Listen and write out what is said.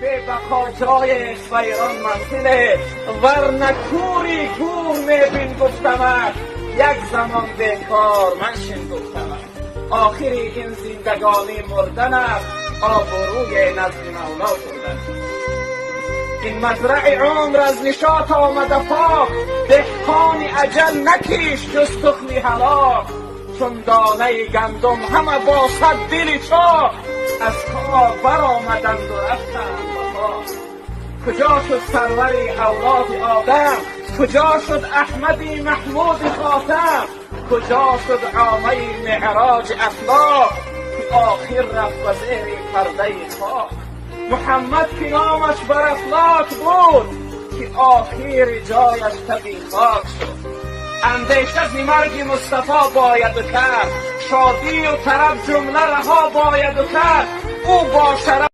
Бебақо ҷоест, вайрон манзиле, варна кӯри гӯр мебин гуфтамат, як замон бекор маншин гуфтамат. Охири ин зиндагонӣ мурдан аст, обрӯи назди Мавло бурдан. Ин мазраи умр аз нишот омада пок, деҳқони аҷал накишт ҷуз тухми ҳалок. Чун донаи гандум ҳама бо сад дили чок аз кор баромаданд ва рафтанд ба хок. Куҷо шуд сарвари авлоди Одам? Куҷо шуд Аҳмади Маҳмуди Хотам? Куҷо шуд омаи меъроҷи афлок, ки охир рафт ба зери пардаи хок? Муҳаммад, ки номаш бар афлок буд, ки охир ҷояш таги хок шуд. Андеша зи марги Мустафо бояд кард, шодию тараб ҷумла раҳо бояду кард. Ӯ бо шараф.